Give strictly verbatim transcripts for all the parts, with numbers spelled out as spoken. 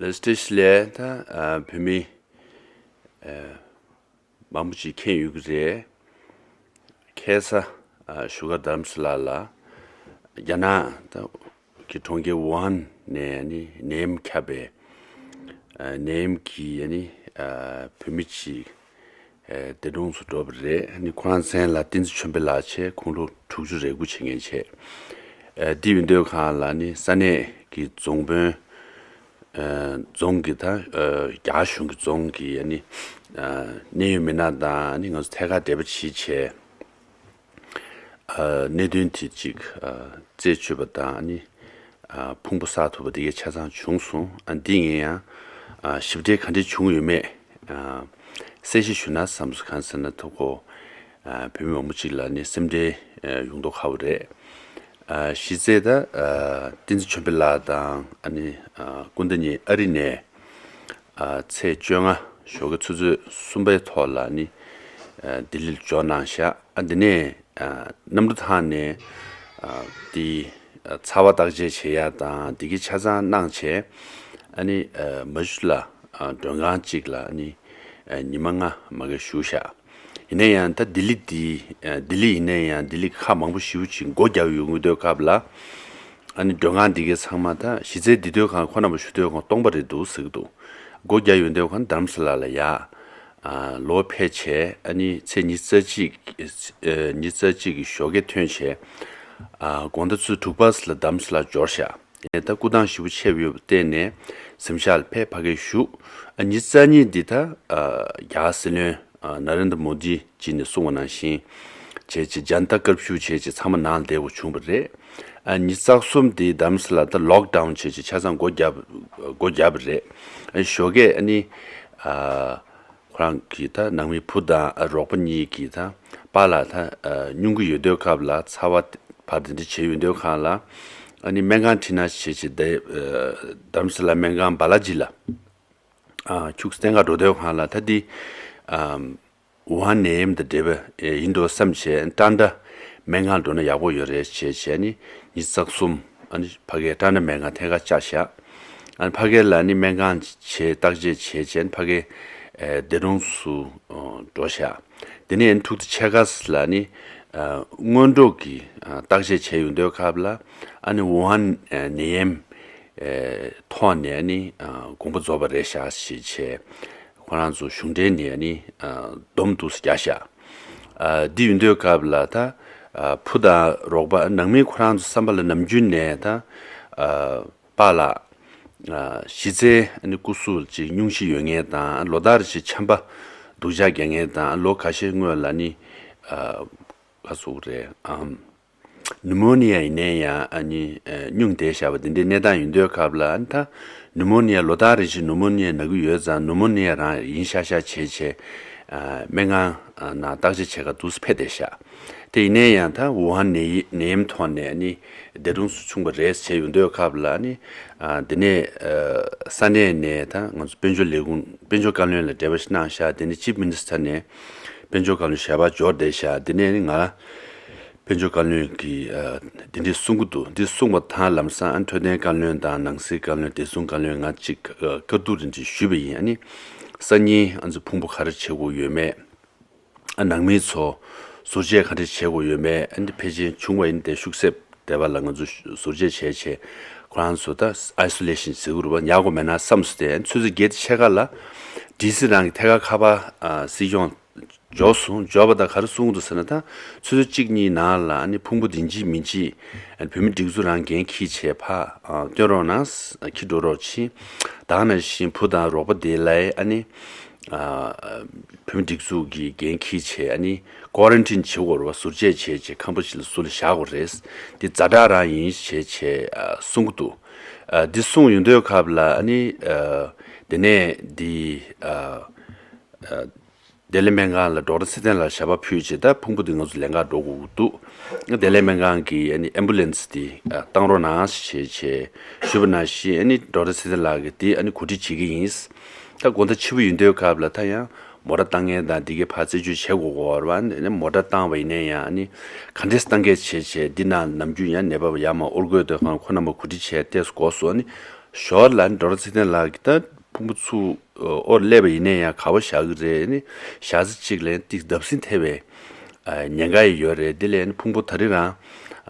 ལགས་སོ། བཀྲ་ཤིས་བདེ་ལེགས། ད་ཨ་བོད་མི་ཨ་མང་པོ་ཅིག་མཁྱེན་ཡོད་ཀྱི་རེད། ཁ་སང་ཨ་བཞུགས་སྒར་རྡ་རམ་ས་ལ་ལ་རྒྱ་ནག་ད་གི་གྲོང་ཁྱེར་ཝུ་ཧན་ནས་ནི་ནད་ཡམས་ཁྱབ་པའི་ཨ་ནད་ཡམས་ཀྱི་ཨ་ནི་ཨ་བོད་མི་ཅིག་ཨ་འདས་གྲོངས་སུ་འགྲོ་བ་རེད། ཨ་ནི་ཁོ་རང་མཚན་ལ་བསྟན་འཛིན་ཆོས་འཕེལ་ལགས་བྱས། ཁོང་ལོ་དྲུག་ཅུ་རེ་དགུ་བྱེད་མཁན་བྱས། ཨ་འདི་ཡིན་དུས་གང་ལ་ནི་ས་གནས་ཀྱི་རྫོང་དཔོན་ཨ་རྫོང་གི་ད་ཨ་རྒྱ་གཞུང་གི་རྫོང་གི་ཨ་ནི་ཨ་གནད་ཡོད་མི་སྣ་དང་ཨ་ནི་ང་ཚོ་ཐད་ཀར་འབྲེལ་བ་བྱེད་བྱས། ཨ་གནད་དོན་དེ་གཅིག་ཨ་རྩད་གཅོད་པ་དང་ཨ་ནི་ཨ་ཕུང་པོ་བསགས་ཐུབ་པ་དེ་གས་ཆ་ཚང་བྱུང་སོང་། ཨ་འདི་ངས་ཡང་ཨ་ཞིབ་ཕྲ་ག་འདྲས་བྱུང་ཡོད་མེད་ཨ་གསལ་བཤད་ཞུ་ན་བསམ་སོང་། གང་ཟེར་ན་ཐུག་གོ་ཨ་བོད་མི་མང་པོ་ཅིག་ལ་ནི་སེམས་ཁྲལ་ཨ་ཡོང་མདོག་ཁ་པོ་རེད། ཨ་གཞི་རྩའི་ད་ཨ་བསྟན་འཛིན་ཆོས་འཕེལ་ལགས་དང་ཨ་ནི་ཨ་སྐུ་ཟླ་གཉིས་ཨ་རི་ནས་ཨ་ཚེས་བཅོ་ལྔ་ཞོགས་ཀའི་ཆུ་ཚོད་གསུམ་པའི་ཐོག་ལ་ནི་ཨ་ལྡི་ལིར་འབྱོར་གནང་ཤག་ཨ་འདི་ནས་ཨ་གནམ་གྲུ་ཐང་ནས་ཨ་དེ་ཨ་ཚ་བ་བརྟག་དཔྱད་བྱེད་ཡ་དང་དེ་གི་ཆ་ཚང་གནང་བྱས། ཨ་ནི་ཨ་མ་ཞུ་ལ་ཨ་མགྲོན་ཁང་གཅིག་ལ་ཨ་ནི་ཨ་ཉི་མ་ལྔ་མ་གི་བཞུགས་ཤག་ཡིན་ན་ཡང་ད་ལྡི་ལི་འདི་ཨ་ལྡི་ལི་ཡིན་ན་ཡང་ལྡི་ལི་ཁག་མང་པོ་ཞེ་པོ་ཅིག་སྒོ་བརྒྱབ་ཡོང་གི་དུས་སྐབས་ལ། ཨ་ནི་མགྲོན་ཁང་འདི་གའི་ཚང་མ་ད་གཞི་རྩའི་འདི་དུས་གང་ཁོ་རྣམ་པ་ཞུ་དུས་གང་སྟོང་པ་རེད་འདུག་ཟེར་གི་འདུག་སྒོ་བརྒྱབ་ཡོང་དུས་གང་རྡ་རམ་ས་ལ་ལ་ཡ་ཨ་ལོག་ཕེབས་བྱས། ཨ་ནི་ཚེས་ཉི་ཤུ་རྩ་གཅིག་ཨ་ཉི་ཤུ་རྩ་གཅིག་གི་ཞོགས་ཀས་ཐོན་བྱས། ཨ་དགོང་དག་ཆུ་ཚོད་དྲུག་པ་ལ་རྡ་རམ་ས་ལ་འབྱོར་ཤག་ཨེ་ད་སྐུ་ཐང་ཞེ་པོ་ཆེ་བ་ཡོད་པ་བརྟེན་ནས་གཟིམ་ཤག་ལ་ཕེབས་ཕ་གིར་བཞུགས། ཨ་ཉི་ཤུ་རྩ་གཉིས་འདི་ད་ཨ་རྒྱ་གར་སྲིད་བློན་ཨ་ན་རེན་དྲ་མོ་དི་ཅི་ནས་གསུངས་པ་ནང་བཞིན་བྱས་བྱས་ཇན་ཏ་ཀར་ཕིའུ་བྱས་བྱས་ཚང་མ་ནང་ལ་བསྡད་དགོས་བྱུང་བ་རེད། ཨ་ཉི་ཤུ་རྩ་གསུམ་འདི་རྡ་རམ་ས་ལ་ད་ལོག་ཌའུན་བྱས་བྱས་ཆ་ཚང་སྒོ་བརྒྱབ་སྒོ་བརྒྱབ་པ་རེད། ཨ་ཞོགས་ཀས་ཨ་ནི་ཨ་ཁོ་རང་གི་ད་ནང་མི་བུ་དང་ཨ་རོགས་པ་གཉིས་ཀྱིས་ད་པཱ་ལགས་ད་ཨ་སྙུང་གི་ཡོད་དུས་སྐབས་ལ་ཚ་བ་བར་དེ་འདྲ་བྱས་ཡོད་དུས་གང་ལ་ཨ་ནི་སྨན་ཁང་ཁྲིད་ན་བྱས་བྱས་ད་ཨ་རྡ་རམ་ས་ལ་སྨན་ཁང་སྦ་ལ་ཇི་ལ་ཨ་ཁྱུག་སྟེང་ག་འགྲོ་དུས་གང་ལ་ད་འདི་ཨ་ཝུ་ཧན་ནད་ཡམས་དང་འབྲེལ་བ་ཡིན་འགྲོ་བསམ་བྱས། ཀྲན་ཏ་སྨན་ཁང་འགྲོ་ན་ཡག་པོ་ཡོད་རེད་བྱས་བྱས་ནི་ཉི་ཤུ་རྩ་གསུམ་ཨ་ནི་ཕ་གིའི་ཀྲན་ཏ་སྨན་ཁང་ཐད་ཀར་བཅར་ཤག་ཨ་ནི་ཕ་གི་ལ་ནི་སྨན་ཁང་བྱས་བརྟག་དཔྱད་བྱས་བྱས་ནི་ཕ་གི་ཨེ་འདས་གྲོངས་སུ་ཨོ་འགྲོ་ཤག་དེ་ནས་ཐུག་ད་ཆེ་ཁ་ལ་ནི་ཨ་སྔོན་འགྲོ་གི་ཨ་བརྟག་དཔྱད་བྱས་ཡོང་དུས་སྐབས་ལ་ཨ་ནི་ཝུ་ཧན་ཨ་ནད་ཡམས་ཨེ་ཐོག་ནས་ནི་ཨ་དགོངས་པ་རྫོགས་པ་རེད་ཤག་ཞེས་བྱས། ཁོ་རང་ཚོ་གཞུང་འབྲེལ་ནས་ནི་ཨ་སྡོམ་འདུག་སེ་བརྒྱབ་ཤག་ཨ་འདི་ཡིན་དུས་སྐབས་ལ་ད་ཨ་བུ་དང་རོགས་པ་ནང་མི་ཁོ་རང་ཚོ་བསམ་པ་ལ་ནམ་རྒྱུན་ནས་ད་ཨ་པཱ་ལགས་ཨ་གཞི་རྩའི་ནི་སྐུ་གཟུགས་ཅིག་སྙུང་གཞི་ཡོད་མཁན་དང་ལོ་ལྟར་ཅིག་ཆམ་པ་སྡུག་ཅག་རྒྱག་མཁན་དང་ལོ་ཁ་ཤས་སྔོན་ལ་ནི་ཨ་ག་ཟེར་དགོས་རེད་ཨམ། ནུ་མོ་ནི་ཡ་ཡིན་ནའི་ཡང་ཨ་ནི་ཨ་སྙུང་བསྡད་བཞག་པ་འདི་འདྲའི་གནས་སྟངས་ཡིན་དུས་སྐབས་ལ་ཨ་ནི་ད་ནུ་མོ་ནི་ཡ་ལོ་ལྟར་རེ་བཞིན་ནུ་མོ་ནི་ཡ་ན་གི་ཡོད་ཙང་ནུ་མོ་ནི་ཡ་རང་ཡིན་ཤག་ཤག་བྱས་བྱས་ཨ་སྨན་ཁང་ཨ་ནང་བརྟག་དཔྱད་བྱེད་ག་འདུག་སེ་ཕེབས་བསྡད་ཤག་དེ་ཡིན་ནའི་ཡང་ད་ཝུ་ཧན་ནད་ཡི་ནད་ཡམས་ཐོག་ནས་ཨ་ནི་འདས་གྲོངས་སུ་བྱུང་བ་རེད་བྱས་ཡོང་དུས་སྐབས་ལ་ཨ་ནི་ཨ་འདི་ནས་ཨ་ས་གནས་ནས་ད་ང་ཚོ་དཔལ་འབྱོར་ལས་ཁུངས་དཔལ་འབྱོར་བཀའ་བློན་ལ་འབྲེལ་བ་ཞིག་གནང་ཤག་དེ་ནས་ཅིབ་མི་ནི་སི་ཊར་ནས་དཔལ་འབྱོར་བཀའ་བློན་ཞལ་པར་འབྱོར་བསྡད་ཤག་དེ་ནས་ནི་ང་དཔལ་འབྱོར་བཀའ་བློན་གྱིས་ཨ་འདི་འདྲས་གསུང་གི་འདུག་འདི་གསུངས་པ་དང་ལམ་སང་ཨ་འཕྲོད་བསྟེན་བཀའ་བློན་དང་ནང་སྲིད་བཀའ་བློན་བདེ་སྲུང་བཀའ་བློན་ང་གཅིག་ཨ་བཀའ་བསྡུར་རེ་འདྲ་ཞུས་པ་ཡིན། ཨ་ནི་སང་ཉིན་ང་ཚོ་ཕུང་པོ་ག་རེ་བྱེད་དགོས་ཡོད་མེད། ཨ་ནང་མི་ཚོ་ཟུར་བཅད་ག་འདྲས་བྱེད་དགོས་ཡོད་མེད། ཨ་ནི་ཕལ་ཆེར་བྱུང་བ་ཡིན་ཏེ་ཤུགས་གསེབ་དེ་བ་ལ་ང་ཚོ་ཟུར་བཅད་བྱས་བྱས་ཁོ་རང་ཚོ་ད་ཨའི་སོ་ལེ་ཤན་ཟེར་གི་རེད་པ། ཉར་དགོས་མེད་ན་བསམ་སོང་སྟེ། ཨ་ནི་ཆུ་ཚོད་བརྒྱད་དང་ཕྱེད་ཀ་ལ་ཌི་སི་རང་གི་ཐད་ཀར་ཁ་པར་ཨ་སྲིད་སྐྱོང་འབྱོར་སོང་། འབྱོར་བ་དང་ག་རེ་གསུངས་འདུག་ཟེར་ན་ད་ཆུ་ཚོད་གཅིག་གཉིས་ནང་ལ་ཨ་ནི་ཕུང་པོ་འདི་འཇིག་མི་འཇིག་ཨ་ནི་བོད་མི་སྒྲིག་འཛུགས་རང་འགན་འཁྱེར་བྱས་ཕར་ཨ་སྟོན་རོགས་གནང་། འཁྱེར་འགྲོ་རོགས་བྱེད། ད་ག་ནང་བཞིན་བུ་དང་རོགས་པ་དེ་ལ་ཨ་ནི་ཨ་བོད་མི་སྒྲིག་འཛུགས་ཀྱི་འགན་འཁྱེར་བྱས་ཨ་ནི་ཀོ་རན་ཊིན་བྱེད་དགོས་རེད་པ། ཟུར་བཅད་བྱས་བྱས་ཁང་པ་ཞིག་ལ་ཟུར་ལ་བཞག་དགོས་རེད། འདི་ཛ་དྲག་རང་ཡིན་ཞེས་བྱས་ཨ་གསུང་གི་འདུག་ཨ་འདི་གསུངས་ཡོང་དུས་སྐབས་ལ་ཨ་ནི་ཨ་དེ་ནས་འདི་ཨ་ཨ་བདེ་ལེགས་སྨན་ཁང་ལ་ཌོག་ཊར་ཚེ་བརྟན་ལགས་ཞལ་པར་ཕུལ་བྱས། ད་ཕུང་པོ་འདི་ང་ཚོ་ལེན་གར་འགྲོ་དགོས་ཀྱི་འདུག་བདེ་ལེགས་སྨན་ཁང་གི་ཨ་ནི་ཨེམ་བུ་ལེན་སི་འདི་ཨ་བཏང་རོགས་གནང་ཞེས་བྱས་ཞུས་པ་ནང་བཞིན་ཨ་ནི་ཌོག་ཊར་ཚེ་བརྟན་ལགས་ཀྱིས་འདི་ཨ་ནི་གོ་སྒྲིག་བྱེད་ཀྱི་ཡིན། ད་དགོང་དག་ཕྱི་པོ་ཡིན་དུས་སྐབས་ལ་ད་ཡང་མོ་ཊ་བཏང་མཁན་དང་འདི་གའི་ཕར་རྩད་གཅོད་བྱེད་དགོས་ཀྱི་ཡོད་རེད་པ། ཨ་ནི་མོ་ཊ་བཏང་བ་ཡིན་ན་ཡང་ཨ་ནི་ག་འདྲས་བཏང་གས་བྱས་བྱས་འདི་ནང་ནམ་རྒྱུན་ཡང་ནད་པ་ཡར་མར་དབོར་དགོས་དུས་ཁང་ཁོ་རྣམ་པ་གོ་སྒྲིག་བྱས་ཏེ་སྒོ་སོ་ཨ་ནི། ཞོར་ལ་ནི་ཌོག་ཊར་ཚེ་བརྟན་ལགས་ཀྱིས་ད་ཕུང་པོ་ཚུར་ཨོར་སླེབས་པ་ཡིན་ན་ཡང་ག་པར་བཞག་གི་རེད། ནི་བཞག་ས་གཅིག་ལ་ནི་ཏིག་བརྡབ་གསིག་ཐེབས་པའི་ཉེན་ཁ་ཡི་ཡོད་རེད། དེ་ལས་ནི་ཕུང་པོ་ད་རེས་རང་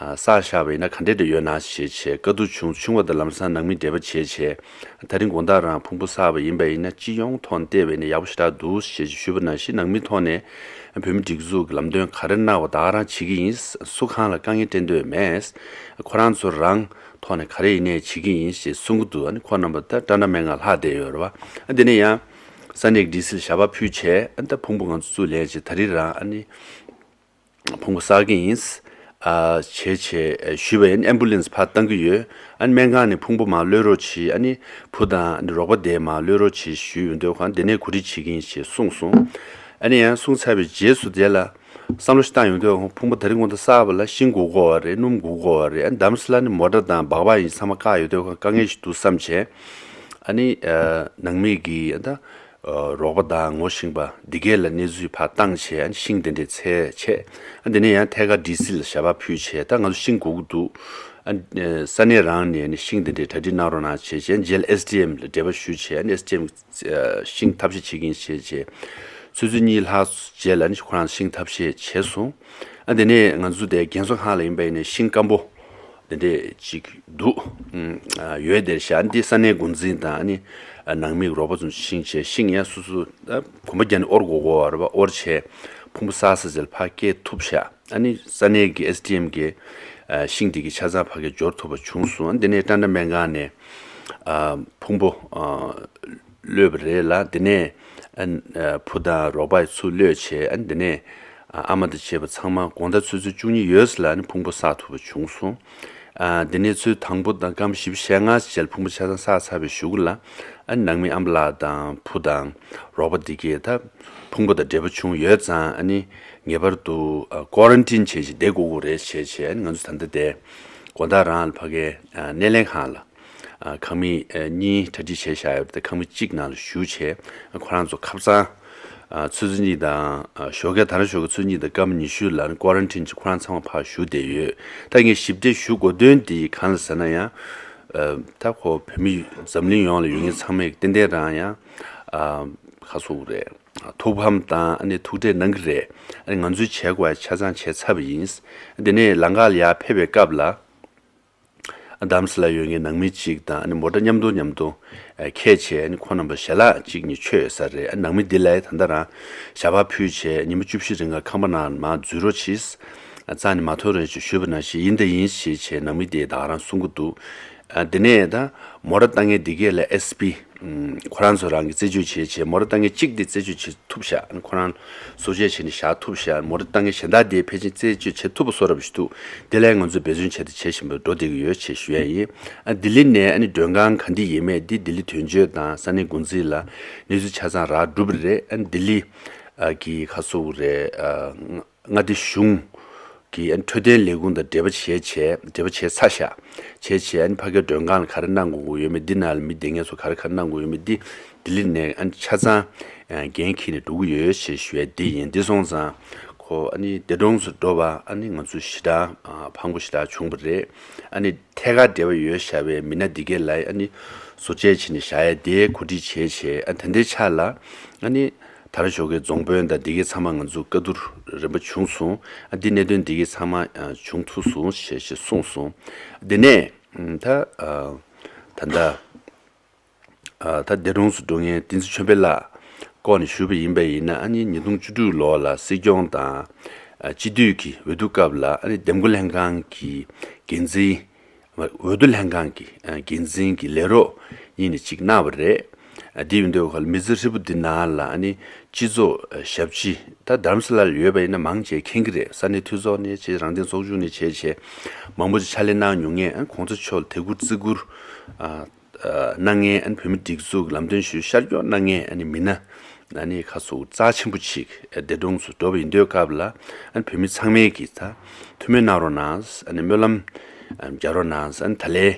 བསགས་བཞག་པ་ཡིན་ན་ག་འདྲས་འདྲ་ཡོད་ན་ཞེས་བྱས་དཀའ་སྡུག་བྱུང་བྱུང་བ་དང་། ལམ་སང་ནང་མི་འབྲེལ་བ་བྱས་བྱས་ད་རིང་དགོང་དག་རང་ཕུང་པོ་བསགས་པ་ཡིན་པ་ཡིན་ན་སྤྱི་ཡོངས་ཐོག་ནས་བལྟས་པ་ཡིན་ན་ཡག་པོ་ཞེ་དྲག་འདུག་ཞེས་ཞུས་པ་ནང་བཞིན། ནང་མི་ཐོག་ནས་བོད་མི་སྒྲིག་འཛུགས་ཀྱི་ལམ་སྟོན་ག་རེ་གནང་བ་ད་ག་རང་བྱེད་ཀྱི་ཡིན། སུ་གང་ལ་དཀའ་ངལ་སྤྲད་འདོད་མེད། ཁོ་རང་ཚོ་རང་ཐོག་ནས་ག་རེ་ཡིན་ནའི་བྱེད་ཀྱི་ཡིན་ཞེས་གསུང་གི་འདུག་ཨ་ནི་ཁོ་རྣམ་པ་ད་ཊ་ཊ་སྨན་ཁང་ལྷག་བསྡད་ཡོད་རེད་བ། ཨ་དེ་ནས་ཡང་ས་གནས་ཀྱི་ཌི་སིར་ཞལ་པར་ཕུལ་བྱས། ཨ་ད་ཕུང་པོ་ང་ཚོ་ཚུར་ལེན་བྱས་ད་རེས་རང་ཨ་ནི་ཕུང་པོ་བསགས་ཀྱི་ཡིན། ཨ་བྱས་བྱས་ཞུས་པ་ཡིན། ཨེམ་བུ་ལན་སི་ཕར་བཏང་གི་ཡོད། ཨ་ནི་སྨན་ཁང་ནས་ཕུང་པོ་མར་གློད་རོགས་གྱིས། ཨ་ནི་བུ་དང་ཨ་ནི་རོགས་པ་དེ་མར་གློད་རོགས་གྱིས་ཞུས་ཡོང་དུས་ཁོང་དེ་ནས་གོ་སྒྲིག་བྱེད་ཀྱི་ཡིན་ཞེས་གསུངས་སོང་། ཨ་ནི་ཡང་གསུངས་ཚར་བའི་རྗེས་སུ་དེ་ལ་བསམ་བློ་ཞིག་བཏང་ཡོང་དུས་ཁོང་ཕུང་པོ་ད་རིང་དགོང་དག་བསགས་པ་ལ་ཤིང་དགོས་ཀྱི་ཡོད་རེད། སྣུམ་དགོས་ཀྱི་ཡོད་རེད། ཨ་ནི་དམ་སི་ལ་ནི་མོ་ཊ་དང་སྦག་སྦག་ཡིན་ཚང་མ་བཀག་ཡོད་དུས་ཁོང་དཀའ་ངལ་ཞིག་འདུག་བསམ་བྱས། ཨ་ནི་ནང་མི་གིས་ཨ་ད་རོགས་པ་དང་ངོ་ཤེས་པ་འདི་གས་ལ་གནས་ཚུལ་ཕར་བཏང་བྱས། ཨ་ནི་ཤིང་དེ་འདྲས་འཚོལ་བྱས། ཨ་དེ་ནས་ཡང་ཐད་ཀར་ཌི་སི་ལ་ཞལ་པར་ཕུལ་བྱས། ད་ང་ཚོ་ཤིང་དགོས་ཀྱི་འདུག་ཨ་ནི་ས་གནས་རང་ནས་ནི་ཤིང་དེ་འདྲས་གྲ་སྒྲིག་གནང་རོགས་གནང་བྱས་བྱས། རྗེས་ལ་ཨེས་ཌི་ཨེམ་ལ་འབྲེལ་བ་ཞུས་བྱས། ཨ་ནི་ཨེས་ཌི་ཨེམ་ཤིང་ཐབས་ཤེས་བྱེད་ཀྱི་ཡིན་ཞེས་བྱས་ཆུ་ཚོད་གཉིས་ལྷག་རྗེས་ལ་ནི་ཁོ་རང་ཤིང་ཐབས་ཤེས་བྱས་སོང་། ཨ་དེ་ནས་ང་ཚོ་དེ་རྒན་གསོ་ཁང་ལ་ཡིན་པ་ཡིན་ནའི་ཤིང་སྐམ་པོ་དེ་འདྲས་ཅིག་འདུག་ཨ་ཡོད་དེར་བཞག་འདི་ས་གནས་འགོ་འཛིན་དང་ཨ་ནི་ནང་མི་རོགས་པ་ཚོ་ཤིང་བྱས། ཤིང་ཡང་སོ་སོ་གོམ་པ་བརྒྱབ་ནས་དབོར་དགོས་ཀྱི་ཡོད་རེད་པ། དབོར་བྱས་ཕུང་པོ་བསགས་ས་ཟེར་ཕར་སྐྱེལ་ཐུབ་ཤག་ཨ་ནི་ས་གནས་ཀྱི་ཨེས་ཌི་ཨེམ་གྱིས་ཤིང་དེ་གི་ཆ་ཚང་ཕ་གིར་འབྱོར་ཐུབ་པ་བྱུང་སོང་། ཨ་དེ་ནས་ཊ་ཊ་སྨན་ཁང་ནས་ཕུང་པོ་གློད་པ་རེད་ལ། དེ་ནས་བུ་དང་རོགས་པ་ཚུར་གློད་བྱས། ཨ་དེ་ནས་ཨ་མ་དང་བཅས་པ་ཚང་མ་དགོང་དག་ཆུ་ཚོད་བཅུ་གཉིས་ཡོལ་ཙམ་ལ་ནི་ཕུང་པོ་བསགས་ཐུབ་པ་བྱུང་སོང་། ཨ་དེ་ནས་ཆུ་ཚོད་དང་པོ་དང་སྐར་མ་བཞི་བཅུ་ཞེ་ལྔ་ཙམ་ལ་ཕུང་པོ་ཆ་ཚང་བསགས་ཚར་བའི་གཞུག་ལ། ཨ་ནི་ནང་མི་ཨ་མ་ལགས་དང་བུ་དང་རོགས་པ་འདི་གས་ད་ཕུང་པོ་དང་འབྲེལ་བ་བྱུང་ཡོད་ཙང་། ཨ་ནི་ངེས་པར་དུ་ཨ་ཀོ་རན་ཊིན་བྱས་ཤིག་བསྡད་དགོས་ཀྱི་རེད་བྱས་བྱས། ཨ་ནི་ང་ཚོ་ད་ལྟ་དེ་དགོང་དག་རང་ལ་ཕ་གིའི་ཨ་སྣེ་ལེན་ཁང་ལ་ཨ་ཁང་མིག་ཨ་གཉིས་གྲ་སྒྲིག་བྱས་བཞག་ཡོད་རེད། ད་ཁང་མིག་གཅིག་ནང་ལ་བཞུགས་བྱས། ཨ་ཁོ་རང་ཚོ་ཁ་སང་ཨ་ཆུ་ཚོད་གཉིས་དང་ཨ་ཞོགས་ཀས་ད་རང་ཞོགས་ཀས་ཆུ་ཚོད་གཉིས་དང་སྐར་མ་ཉི་ཤུ་ལ་ནི་ཀོ་རན་ཊིན་བྱས་ཁོ་རང་ཚང་མ་ཕར་བཞུགས་བསྡད་ཡོད། ད་ངས་ཞིབ་ཕྲ་ཞུ་དགོས་དོན་དེ་གང་ལ་ཟེར་ན་ཡང་། ཨ་ད་ཁོ་བོད་མི་འཛམ་གླིང་ཡོངས་ལ་ཡོད་མཁན་ཚང་མས་ཏན་ཏན་རང་ཡང་ཨ་ག་ཚོད་རེད། ཐུགས་ཕམ་དང་ཨ་ནི་ཐུགས་ཁྲལ་གནང་གི་རེད། ཨ་ནི་ང་ཚོས་བྱེད་དགོས་ཡ་ཆ་ཚང་བྱས་ཚར་བ་ཡིན། དེ་ནས་ལམ་ཁ་ལ་ཡར་ཕེབས་པའི་སྐབས་ལ། ཨ་དམ་སི་ལ་ཡོད་མཁན་ནང་མི་གཅིག་དང་ཨ་ནི་མོ་ཊ་མཉམ་དུ་མཉམ་དུ་ཨ་འཁྱེར་བྱས། ཨ་ནི་ཁོ་རྣམ་པ་ཞལ་ལག་གཅིག་གཉིས་མཆོད་ཡོད་ས་རེད། ཨ་ནང་མི་འདི་ལ་ད་ལྟ་རང་ཞལ་པར་ཕུལ་བྱས་ཉི་མ་བཅུ་བཞི་རིང་ག་ཁང་པ་ནང་མར་འཛུལ་རོགས་གྱིས། ཨ་རྩ་ནས་མ་ཐོན་རོགས་ཞེས་ཞུས་པ་ནང་བཞིན་ཡིན་དང་ཡིན་ཞེས་བྱས་ནང་མི་དེས་ད་ག་རང་གསུང་གི་འདུག་ཨ་དེ་ནས་ད་མོ་ཊ་བཏང་མཁན་འདི་གས་ལ་ཨེས་པི་ཁོ་རང་ཚོ་རང་གིས་རྩད་གཅོད་བྱས་བྱས། མོ་ཊ་བཏང་མཁན་གཅིག་དེ་རྩད་གཅོད་བྱེད་ཐུབ་ཤག་ཁོ་རང་བཟོ་བཅོས་བྱས་ནས་བཞག་ཐུབ་ཤག་མོ་ཊ་བཏང་མཁན་གཞན་དག་དེ་ཕལ་ཆེར་རྩད་གཅོད་བྱེད་ཐུབ་པ་བཟོ་འདྲ་པོ་ཞིག་འདུག་དེ་ལ་ང་ཚོས་འབད་བརྩོན་བྱས་ཏེ་བྱེད་བཞིན་པ་འགྲོ་བསྡད་ཀྱི་ཡོད་ཅེས་ཞུ་ཡ་ཡིན། ཨ་ལྡི་ལི་ནས་ཨ་ནི་མགྲོན་ཁང་ག་འདི་ཡིན་མེད་འདི་ལྡི་ལི་དོན་གཅོད་དང་ས་གནས་འགོ་འཛིན་ལ་གནས་ཚུལ་ཆ་ཚང་རག་གྲུབ་པ་རེད། ཨ་ནི་ལྡི་ལི་ཨ་གི་ཁ་སོ་རེད། ཨ་མངའ་སྡེ་གཞུང་གི་ཨ་ནི་འཕྲོད་བསྟེན་ལས་ཁུངས་དང་འབྲེལ་བ་བྱས་བྱས་འབྲེལ་བ་བྱས་ཚར་ཤག་བྱས་བྱས་ཨ་ནི་ཕ་གིའི་མགྲོན་ཁང་ལ་ག་རེ་གནང་དགོས་ཀྱི་ཡོད་མེད། འདི་ནང་ལ་མི་བསྡད་མཁན་ཚོ་ག་རེ་ག་རེ་གནང་དགོས་ཡོད་མེད་འདི་ལྡི་ལི་ནས་ཨ་ནི་ཆ་ཚང་འགན་འཁྱེར་ནས་འགྲོ་གི་ཡོད་ཅེས་ཞུ་ཡ་འདི་ཡིན། འདི་སོང་ཙང་ཁོ་ཨ་ནི་འདས་གྲོངས་སུ་འགྲོ་བ་ཨ་ནི་ང་ཚོ་ཞེ་དྲག་ཕངས་པོ་ཞེ་དྲག་བྱུང་བ་རེད། ཨ་ནི་ཐད་ཀར་འབྲེལ་བ་ཡོད་བཞག་པའི་མི་སྣ་འདི་གས་ལ་ཨ་ནི་བཟོ་བཅོས་བྱས་ནས་བཞག་ཡ་དེ་གོ་སྒྲིག་བྱས་བྱས། ཨ་ནི་ད་ལྟའི་ཆ་ལ་ཨ་ནི་དར་ཞོགས་ཀའི་རྫོང་དཔོན་དང་འདི་གས་ཚང་མ་ང་ཚོ་བཀའ་བསྡུར་རིམ་པ་བྱུང་སོང་། ཨ་འདི་གནད་དོན་འདི་གས་ཚང་མ་བྱུང་ཐུབ་སོང་ཞེས་ཞེས་གསུངས་སོང་། འདི་ནས་ད་ད་ལྟ་ད་འདས་གྲོངས་སུ་འགྲོ་མཁན་བསྟན་འཛིན་ཆོས་འཕེལ་ལགས་སྐོར་ནས་ཞུས་པ་ཡིན་པ་ཡིན་ན། ཨ་ནི་ཉིས་སྟོང་བཅུ་དྲུག་ལོ་ལ་སྲིད་སྐྱོང་དང་སྤྱི་འཐུས་ཀྱི་འོས་བསྡུ་སྐབས་ལ་ཨ་ནི་འདེམས་བསྐོ་ལྷན་ཁང་གི་འགན་འཛིན། འོས་བསྡུ་ལྷན་ཁང་གི་འགན་འཛིན་གྱི་ལས་རོགས་གཉིས་ནས་གཅིག་གནང་བ་རེད། དེ་ཡིན་དུས་ཁོ་ལ་མི་ཚེ་ཧྲིལ་པོ་འདི་ནང་ལ་ཨ་ནི་སྤྱི་ཚོགས་ཞབས་ཕྱི་ད་རྡ་རམ་ས་ལ་ལ་ཡོད་པ་ཡིན་ན་མང་ཆེ་མཁྱེན་གྱི་རེད། ས་གནས་འཐུས་ཚོགས་ནས་བྱས་རང་བཙན་ཚོགས་ཆུང་ནས་བྱས་བྱས་མང་པོ་ཅིག་ཕྱག་ལས་གནང་མྱོང་མཁན། གོང་ས་མཆོག་ལ་དད་བཀུར་བརྩི་བཀུར་གནང་མཁན། བོད་མི་སྒྲིག་འཛུགས་ལམ་སྟོན་ཞུ་ཤར་སྐྱོང་གནང་མཁན་མི་སྣ་ཨ་ནི་ཁ་སོ་རྩ་ཆེན་པོ་ཅིག་འདས་གྲོངས་སུ་འགྲོ་བ་ཡིན་དུས་སྐབས་ལ་ཨ་ནི་བོད་མི་ཚང་མས་ཀྱིས་ད་ཐུགས་སྨོན་གནང་རོགས་གནང་། ཨ་ནི་སྨོན་ལམ་རྒྱག་རོགས་གནང་། ཨ་ནི་ད་ལན་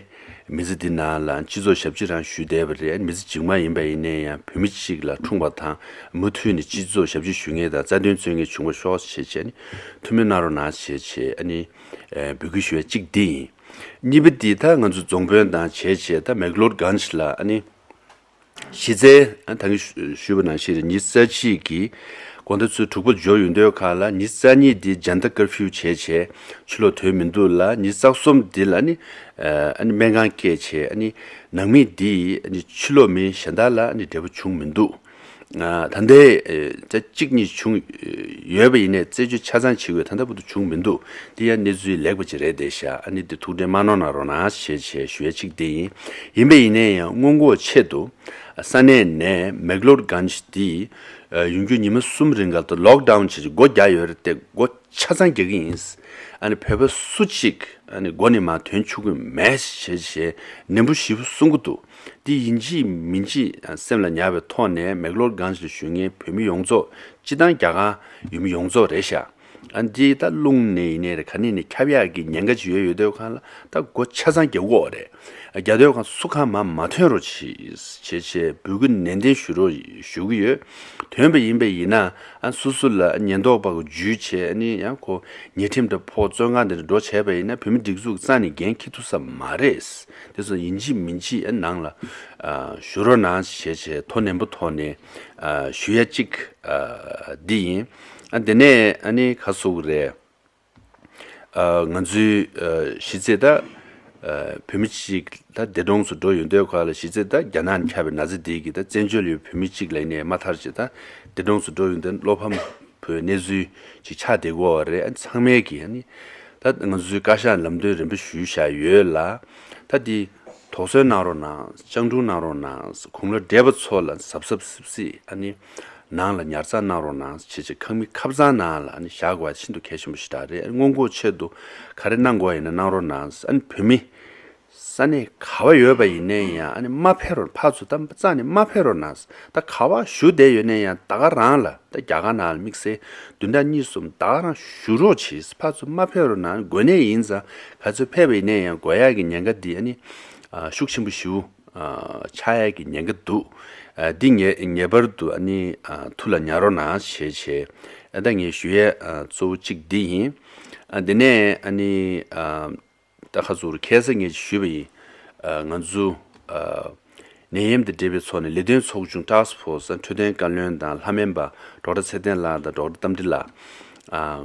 མི་ཚེ་འདི་ནང་ལ་སྤྱི་ཚོགས་ཞབས་ཕྱི་རང་ཞུས་བསྡད་པ་རེད། ཨ་ནི་མི་ཚེ་རྗེས་མ་ཡིན་པ་ཡིན་ནའི་ཡང་བོད་མི་གཅིག་ལ་འཁྲུངས་པ་དང་མུ་མཐུད་ནས་སྤྱི་ཚོགས་ཞབས་ཕྱི་ཞུ་མཁན་དང་རྩ་དོན་རྩོད་མཁན་བྱུང་བ་ཤོག་ཅེས་བྱས་ནས་ཐུགས་སྨོན་གནང་རོགས་གནང་ཞེས་བྱས་ཨ་ནི་འབོད་སྐུལ་ཞུ་བ་གཅིག་འདི་ཡིན། གཉིས་པ་འདི་ད་ང་ཚོ་རྫོང་དཔོན་དང་བྱས་བྱས་ད་མེག་ལོར་གྷན་ཇི་ལ་ཨ་ནི་གཞི་རྩའི་ཨ་ད་གིན་ཞུས་པ་ནང་བཞིན་རེད། ཉི་ཤུ་རྩ་གཅིག་གི་དགོང་དག་ཚོད་དྲུག་པ་འབྱོར་ཡོང་དུས་ག་ལ་ཉི་ཤུ་རྩ་གཉིས་འདི་ཇན་ཏ་ཀར་ཕིའུ་བྱས་བྱས་ཕྱི་ལོགས་ཐོན་མི་འདུག་ལ། ཉི་ཤུ་རྩ་གསུམ་འདི་ལ་ནི་ཨ་ནི་སྨན་ཁང་བསྐྱལ་བྱས་ཨ་ནི་ནང་མི་འདི་ཨ་ནི་ཕྱི་ལོགས་མི་གཞན་དག་ལ་ཨ་ནི་འབྲས་བུ་བྱུང་མི་འདུག་ཨ་ད་ལྟའི་ཨེ་ད་གཅིག་གཉིས་བྱུང་ཡོད་པ་ཡིན་ནའི་རྩད་གཅོད་ཆ་ཚང་བྱེད་དགོས་ད་ལྟ་བར་དུ་བྱུང་མི་འདུག་འདི་ཡང་གནས་ཚུལ་ལེགས་པ་ཅིག་རེད་བསྡད་ཤག་ཨ་ནི་འདི་ཐུགས་ཁྲལ་མ་གནང་གནང་རོགས་གནང་ཞེས་བྱས་ཞུ་ཡ་གཅིག་འདི་ཡིན། ཡིན་པ་ཡིན་ནའི་ཡང་སྔོན་འགོག་ཆེད་དུ་ས་གནས་ནས་མེག་ལོར་གྷན་ཇི་འདི་ཨ་ཡོང་རྒྱུ་ཉི་མ་གསུམ་རིང་ག་ལ་ལོག་ཌའུན་བྱས་ཀྱི་སྒོ་རྒྱག་ཡོད་རེད་དེ། སྒོ་ཆ་ཚང་རྒྱག་གི་ཡིན། ཨ་ནི་བོད་པ་སུ་གཅིག་ཨ་ནི་སྒོ་ནས་མར་ཐོན་ཆོག་གི་མེད་ཞེས་བྱས་ནན་པོ་ཞེ་པོ་གསུང་གི་འདུག་འདི་ཡིན་གཅིག་མིན་གཅིག་སེམས་ལ་ཉར་བའི་ཐོག་ནས་མེག་ལོར་གྷན་ཇི་ལ་བཞུགས་མཁན་བོད་མི་ཡོངས་རྫོགས་སྤྱི་བཏང་རྒྱ་གར་ཡུལ་མི་ཡོངས་རྫོགས་རེད་ཤག་ཨ་འདི་ད་རླུང་ནས་ཡིན་ནའི་རེད། ག་ནས་ནས་ཁྱབ་ཡག་གི་ཉེན་ཁ་ཅིག་ཡོད་ཡོད་དུས་ག་ལ་ད་སྒོ་ཆ་ཚང་རྒྱག་དགོས་རེད། རྒྱག་དུས་ག་སུ་གང་མར་མ་ཐོན་རོགས་གྱིས་ཞེས་བྱས་འབོད་སྐུལ་ནན་ཏན་ཞུ་རོགས་ཞུ་གི་ཡོད། ཐོན་པ་ཡིན་པ་ཡིན་ན་ཨ་སོ་སོ་ལ་ཉེན་རྟོག་པ་གི་འཇུས་བྱས་ཨ་ནི་ཡང་ཁོ་ཉེས་ཁྲིམས་དང་ཕོགས་བཙོན་ཁང་དེ་འདྲ་འགྲོ་བྱས་པ་ཡིན་ན་བོད་མི་སྒྲིག་འཛུགས་རྩ་ནས་འགན་འཁྱེར་ཐུབ་ས་མ་རེད། དེ་ཚོ་ཡིན་གཅིག་མིན་གཅིག་ཨ་ནང་ལ་ཨ་ཞུ་རོགས་གནང་ཞེས་བྱས་དོ་ནན་པོ་ཐོག་ནས་ཨ་ཞུ་ཡ་གཅིག་ཨ་འདི་ཡིན། ཨ་དེ་ནས་ཨ་ནི་ག་ཟེར་དགོས་རེད། ཨ་ང་ཚོའི་ཨ་གཞི་རྩའི་ད་ཨ་བོད་མི་གཅིག་ད་འདས་གྲོངས་སུ་འགྲོ་ཡོང་དུས་ག་ལ་གཞི་རྩའི་ད་རྒྱ་ནག་ནས་ཁྱབ་པའི་ན་ཚ་འདི་གིས་ད་བཙན་བྱོལ་ཡོད་བོད་མི་གཅིག་ལ་ཡིན་ནའི་མ་མཐར་གྱིས་ད་འདས་གྲོངས་སུ་འགྲོ་ཡོང་དུས་བློ་ཕམ་པོའི་གནས་ཚུལ་ཅིག་ཆགས་བསྡད་ཀྱི་ཡོད་རེད། ཨ་ཚང་མས་ཀྱིས་ཨ་ནི་ད་ང་ཚོའི་བཀའ་ཤག་ལམ་སྟོན་རིམ་པ་ཞུས་བཞག་ཡོད་ལ། ད་འདི་དོགས་ཟོན་གནང་རོགས་གནང་། སྤྱང་གྲུང་གནང་རོགས་གནང་། གོང་ལ་བགྲེས་པ་ཚོ་ལ་གཟབ་གཟབ་སིབ་སིབ་ཨ་ནི་ནང་ལ་ཉར་ཚགས་གནང་རོགས་གནང་བྱས་བྱས་ཁང་མིག་ཁབ་གཙང་ནང་ལ་ཨ་ནི་བཞག་དགོས་པ་ཤིན་ཏུ་གལ་ཆེན་པོ་ཞིག་རེད། སྔོན་འགོག་ཆེད་དུ་ག་རེ་གནང་དགོས་ཡིན་ན་གནང་རོགས་གནང་། ཨ་ནི་བོད་མི་ས་གནས་ག་བ་ཡོད་པ་ཡིན་ནའི་ཡང་ཨ་ནི་མ་ཕེབས་རོགས། ཕར་ཚུར་ད་རྩ་ནས་མ་ཕེབས་རོགས་གནང་། ད་ག་བ་བཞུགས་བསྡད་ཡོད་ནའི་ཡང་ད་ག་རང་ལ་ད་རྒྱ་གར་ནང་ལ་དམིགས་བསལ་བདུན་ཕྲག་གཉིས་གསུམ་ད་ག་རང་བཞུགས་རོགས་གྱིས། ཕར་ཚུར་མ་ཕེབས་རོགས་གནང་། འགོས་ནད་ཡིན་ཙང་ག་ཚོད་ཕེབས་པ་ཡིན་ནའི་ཡང་འགོས་ཡག་གི་ཉེན་ཁ་འདི་ཨ་ནི་ཤུགས་ཆེན་པོ་ཞེ་པོ་ཆགས་ཡག་གི་ཉེན་ཁ་འདུག་འདི་ངེས་ངེས་པར་དུ་ཨ་ནི་ཐུགས་ལ་ཉར་རོགས་གནང་ཞེས་བྱས། ད་ངས་ཞུ་ཡས་གཙོ་བོ་གཅིག་འདི་ཡིན། འདི་ནས་ཨ་ནི་ད་ཁ་ཚུར་ཁ་སང་ངས་ཞུས་པ་ཡིན། ང་ཚོ་ནད་ཡམས་དང་འབྲེལ་བའི་ཐོག་ནས་ལས་དོན་ཚོགས་ཆུང་ཊཱསྐ་ཕོར་སི་འཕྲོད་བསྟེན་བཀའ་བློན་དང་ལྷ་སྨན་པ་ཌོག་ཊར་ཚེ་བརྟན་ལགས་དང་ཌོག་ཊར་རྟ་མགྲིན་ལགས།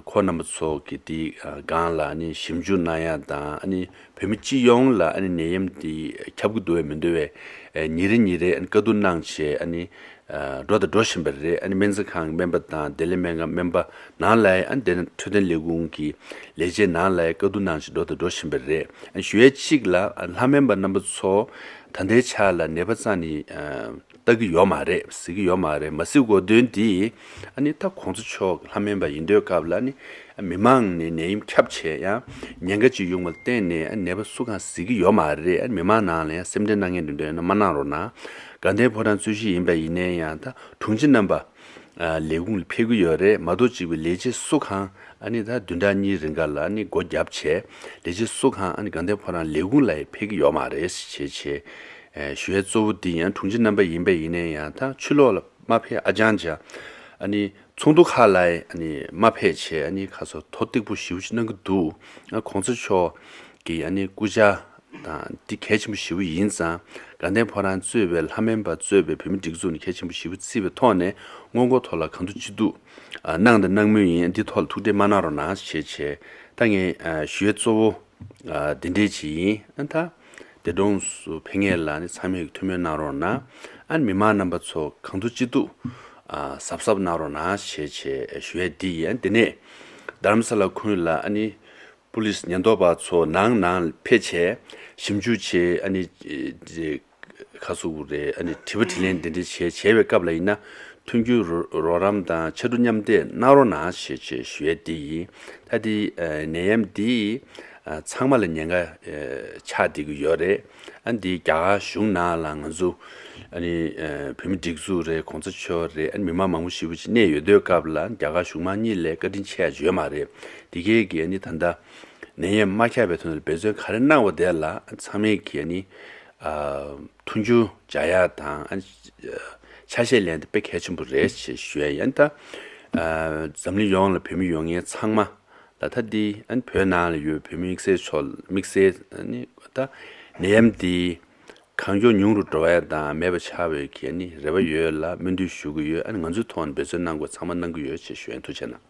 ཁོང་རྣམ་པ་ཚོ་གིས་དེའི་སྒང་ལ་ཨ་ནི་ཞིབ་འཇུག་གནང་ཡ་དང་ཨ་ནི་བོད་མི་སྤྱི་ཡོངས་ལ་ཨ་ནི་ནད་ཡམས་དེ་ཁྱབ་ཀྱི་འདུག་བས་མི་འདུག་བས་ཉིན་རེ་ཉིན་རེ་ཨ་ནི་བཀའ་བསྡུར་གནང་བྱས་ཨ་ནི་འགྲོ་དང་འགྲོ་བཞིན་པ་རེད། ཨ་ནི་སྨན་རྩིས་ཁང་གི་སྨན་པ་དང་བདེ་ལེགས་སྨན་ཁང་སྨན་པ་ནང་ལ་ཨ་ནི་དེ་ནས་འཕྲོད་བསྟེན་ལས་ཁུངས་ཀྱི་ལས་བྱེད་ནང་ལ་བཀའ་བསྡུར་གནང་བྱས་འགྲོ་དང་འགྲོ་བཞིན་པ་རེད། ཨ་ནི་ཞུ་ཡས་གཅིག་ལ་ལྷ་སྨན་པ་རྣམ་པ་ཚོ་ད་ལྟའི་ཆ་ལ་ནད་པ་རྩ་ནས་ལྟ་གི་ཡོད་མ་རེད། གཟིགས་ཀྱི་ཡོད་མ་རེད། མ་གཟིགས་དགོས་དོན་དེ་ཨ་ནི་ད་གོང་ས་མཆོག་ལྷ་སྨན་པ་ཡིན་དུས་སྐབས་ལ་ཨ་ནི་མི་མང་ནས་ནད་ཡམས་ཁྱབ་བྱས་ཡང་ཉེན་ཁ་ཅིག་ཡོང་བ་ལ་བརྟེན་ནས་ཨ་ནི་ནད་པ་སུ་གང་གཟིགས་ཀྱི་ཡོད་མ་རེད། ཨ་ནི་མི་མང་ནང་ལ་ཡང་སེམས་ཁྲལ་གནང་མཁན་འདི་འདྲ་ཡོད་ན་མ་གནང་རོགས་གནང་། དགའ་ལྡན་ཕོ་བྲང་རྩོད་གཞི་ཡིན་པ་ཡིན་ནའི་ཡང་ད་དྲུང་ཆེ་རྣམ་པ་ལས་ཁུངས་ལ་ཕེབས་ཀྱི་ཡོད་རེད། མ་གཏོགས་གཅིག་པའི་ལས་བྱེད་སུ་གང་ཨ་ནི་ད་བདུན་ཕྲག་གཉིས་རིང་ག་ལ་ཨ་ནི་སྒོ་བརྒྱབ་བྱས་ལས་བྱེད་སུ་གང་ཨ་ནི་དགའ་ལྡན་ཕོ་བྲང་ལས་ཁུངས་ལ་ཡང་ཕེབས་ཀྱི་ཡོད་མ་རེད་ཞེས་བྱས། ཞུ་ཡས་གཙོ་བོ་འདི་ཡང་དྲུང་ཆེ་རྣམ་པ་ཡིན་པ་ཡིན་ནའི་ཡང་ད་ཕྱི་ལོགས་ལ་མ་ཕེབས། ཨ་ཅང་ཅང་ཨ་ནི་ཚོགས་འདུ་ཁག་ལ་ཨ་ནི་མ་ཕེབས་བྱས་ཨ་ནི་ཁ་སོ་མཐོ་གཏིང་པོ་ཞེ་པོ་ཞིག་གནང་གི་འདུག་ཨ་གོང་ས་མཆོག་གི་ཨ་ནི་སྐུ་ཕྱྭ་དང་འདི་གལ་ཆེན་པོ་ཞེ་པོ་ཡིན་ཙང་དགའ་ལྡན་ཕོ་བྲང་གཙོས་པའི་ལྷ་སྨན་པ་གཙོས་པའི་བོད་མི་སྒྲིག་འཛུགས་ནས་གལ་ཆེན་པོ་ཞེ་པོ་བརྩིས་པའི་ཐོག་ནས་སྔོན་འགོག་ཐོག་ལ་གང་ཐུབ་ཅི་ཐུབ་གནང་དང་གནང་མུས་ཡིན། འདི་ཐོག་ལ་ཐུགས་ཁྲལ་མ་གནང་རོགས་གནང་ཞེས་བྱས། ད་ངས་ཞུ་ཡས་གཙོ་བོ་འདི་འདྲས་ཅིག་ཡིན། ཨ་ད་འདས་གྲོངས་སུ་ཕེབས་མཁན་ལ་ནི་ཚང་མས་ཐུགས་སྨོན་གནང་རོགས་གནང་། ཨ་མི་མང་རྣམ་པ་ཚོ་གང་ཐུབ་ཅི་ཐུབ་གཟབ་གཟབ་གནང་རོགས་གནང་ཞེས་བྱས་ཞུ་ཡས་འདི་ཡིན། ཨ་དེ་ནས་རྡ་རམ་ས་ལ་ཁུལ་ལ་ཨ་ནི་པུ་ལིས་ཉེན་རྟོག་པ་ཚོ་ནང་ནང་ཕེབས་བྱས་ཞིབ་འཇུག་བྱས་ཨ་ནི་ཁ་སུ་རེད། ཨ་ནི་དྲི་བ་དྲིས་ལན་འདི་འདྲ་བྱས་བྱས་པའི་སྐབས་ལ་ཡིན་ན་མཐུན་འགྱུར་རོགས་རམ་དང་ཕྱར་གྲུ་མཉམ་འདེགས་གནང་རོགས་གནང་ཞེས་བྱས་ཞུ་ཡས་འདི་ཡིན། ད་འདི་ནད་ཡམས་འདི་ཚང་མ་ལ་ཉེན་ཁ་ཆགས་བསྡད་ཀྱི་ཡོད་རེད། ཨ་འདི་རྒྱ་གར་གཞུང་ནང་ལ་ང་ཚོ་ཨ་ནི་བོད་མི་སྒྲིག་འཛུགས་རེད། གོང་ས་མཆོག་རེད། ཨ་ནི་མི་མང་མང་པོ་ཞེ་པོ་ཅིག་གནས་ཡོད་དུས་སྐབས་ལ་རྒྱ་གར་གཞུང་མང་གཉིས་ལ་བཀའ་དྲིན་ཆེ་ཡ་ཡོད་མ་རེད། འདི་གས་ཀྱི་ཨ་ནི་ད་ལྟ་ནད་ཡམས་མ་ཁྱབ་པའི་ཐོག་ནས་འབད་བརྩོན་ག་རེ་གནང་བ་དེ་ལ་ཚང་མས་ཀྱིས་ཨ་ནི་མཐུན་འགྱུར་སྦྱར་ཡག་དང་ཨ་ཆ་ཤས་ལེན་དེ་དཔེ་གལ་ཆེན་པོ་རེད་ཅེས་ཞུ་ཡ་ཡིན། ད་འཛམ་གླིང་ཡོངས་ལ་བོད་མི་ཡོད་མཁན་ཚང་མ་ ད་ལྟ་འདི་ཨ་ནི་བོད་ནང་ལ་ཡོད་བོད་མི་དམིགས་བསལ་ཕྱོགས་དམིགས་བསལ་ཨ་ནི་ད་ནད་ཡམས་འདི་གང་མགྱོགས་ཉུང་རུ་འགྲོ་ཡ་དང་མེད་པ་ཆགས་པའི་གི་ཨ་ནི་རེ་བ་ཡོད་ལ་སྨོན་འདུན་ཞུ་གི་ཡོད། ཨ་ནི་ང་ཚོའི་ཐོག་ནས་འབད་བརྩོན་གནང་དགོས་ཚང་མ་གནང་གི་ཡོད་ཅེས་ཞུ་ཡ་ཡིན། ཐུགས་རྗེ་གནང་།